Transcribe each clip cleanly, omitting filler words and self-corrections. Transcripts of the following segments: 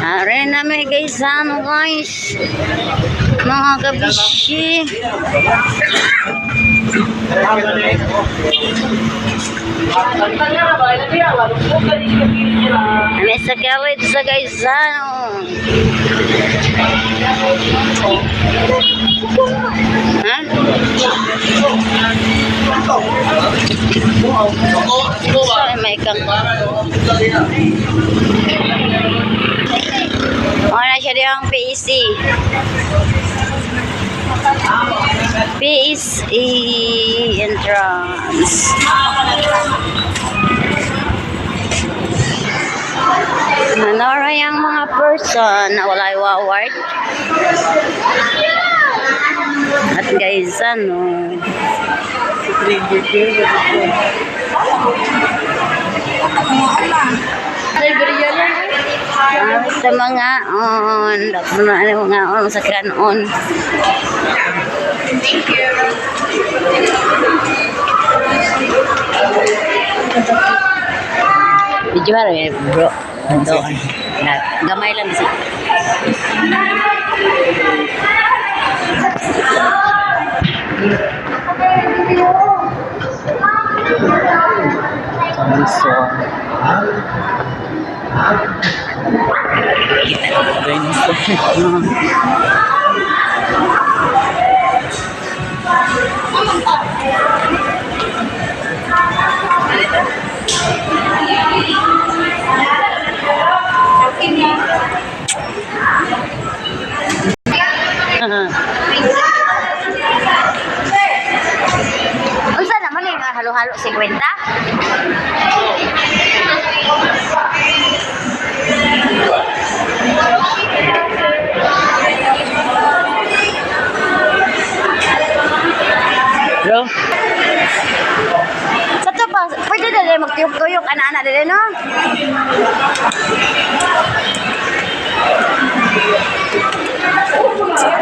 Are na may guys, ano guys? Mga kabishi. May sa college sa Gaisano. Ha? Sorry, may kang. Wala siya diyang PEC. PEC entrance. Manora yung mga person na wala award. At guys, ano, sa mga on, mga on sa kanon. Thank you. Video ba rin, bro? Ito, gamay lang sa. Dinosaur. Dinosaur. Unsa naman eh, nga halo-halo 50? Bro? Sa to pa, pwede dali magtuyok-tuyok, ana-ana dali, no?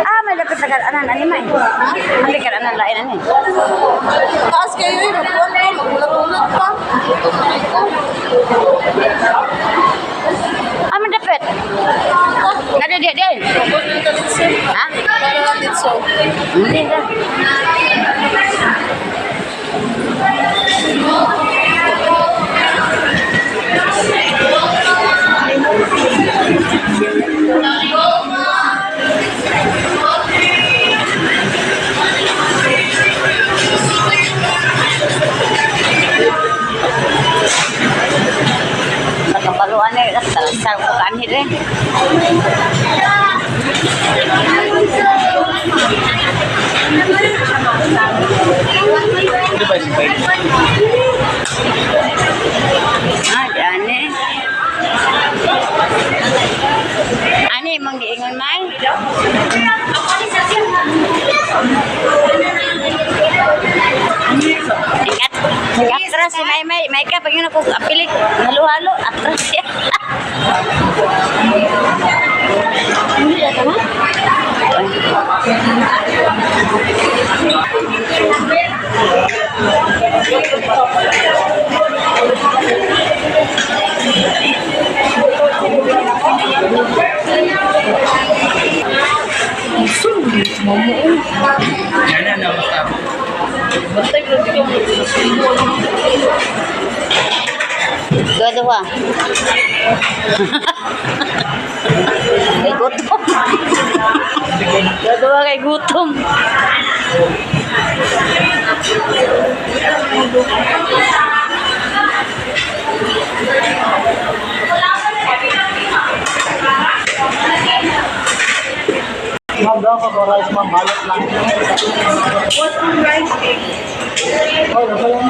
Ah, may lapit na anan, ani may. May ka anan lain ani. Taas kayo eh, magkuhan pa, magulat-ulat pa. Ah, may dapit. Nada dia dia. Ha? Para lang dito. Hindi ka. Nakabaluan na yun. Talasal ko kanhi rin. Pwede ba yung bike? Ah, di ani. Ani, mong giingon may? Ingat. Atras si May May. May ka, pag yun ako apilik. Halo-halo, atras siya. Hindi na tama? Yan na, basta. Dua dua. Kay gutom. Dua dua kay gutom. Ma'am, daw ko rice, ma'am. Balot lang. What ang rice cake? Oh, nasa lang.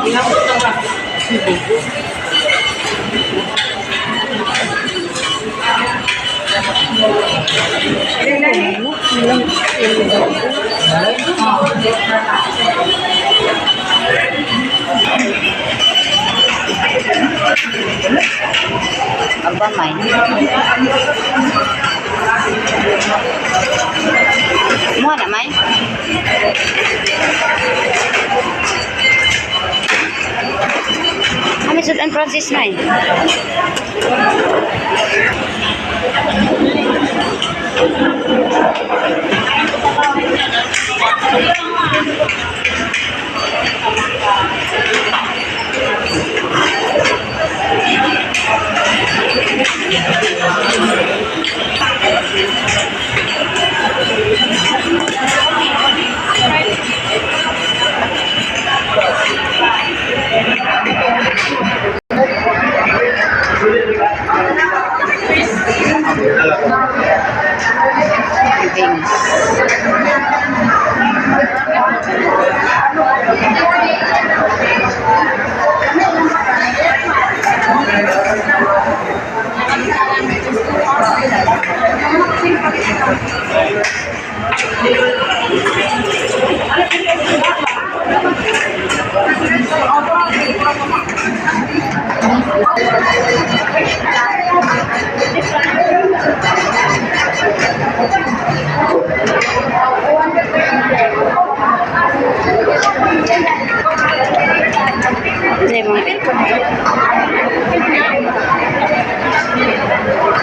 Aba may. Mo na may. Kami sa San Francis may. Beans.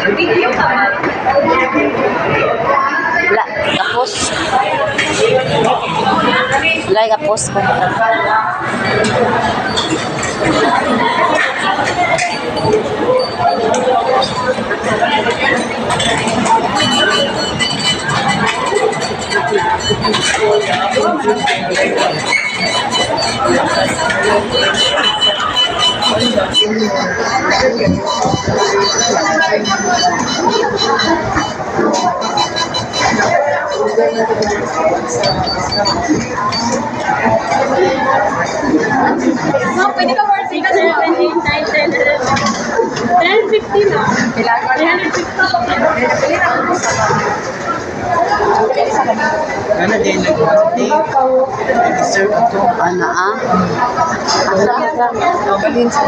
Hindi, mga. Wala, kapos. Wala, kapos ko. No, pwede ka worth 6, 7, 8, 9, 10, 11. 10, 15 na. 350. Ano din nag-birthday? Nag-serve ako. Ano ah? Asa? Balin sa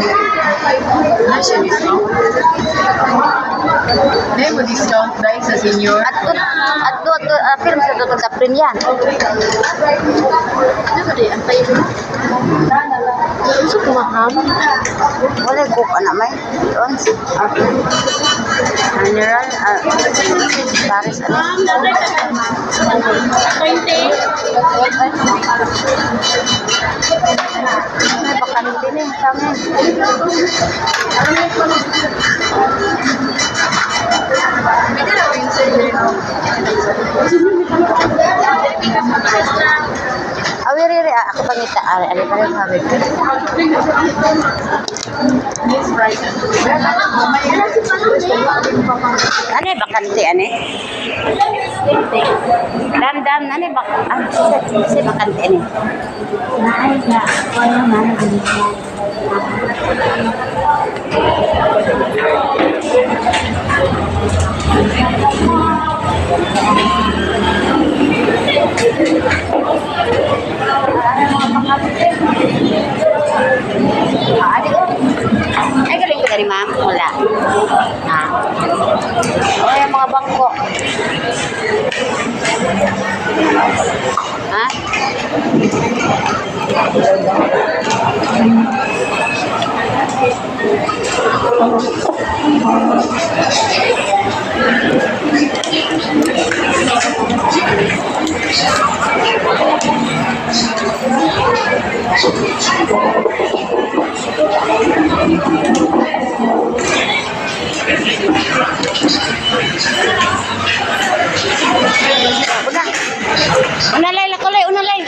Na siya discount. Dahil mo discount dahil sa senior. At to, film sa tutong kaprin yan. Ano ba di? Ang tayo mo? Gusto kumaham? Wala cook ana may. On. General, Paris ano? Ma'am, dapat ka. 20. May bakante ni sa amin. Pwede na yun sa inyo. Awi ri ako pangita ari ari pa rin sabi. Ano eh, bakante ano eh? Dam dam ano eh, bak ah, si bakante ano eh? Ah, adi ko. Ay, galing ko dari ma'am. Wala. Ah. O, yung mga bangko. Ha? Una. Una lay, lakulay, una lay.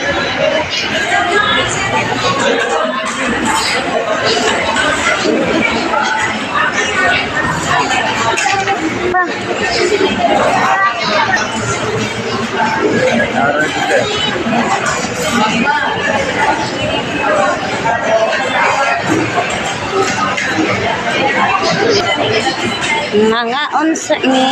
Pa. Mga unsa ni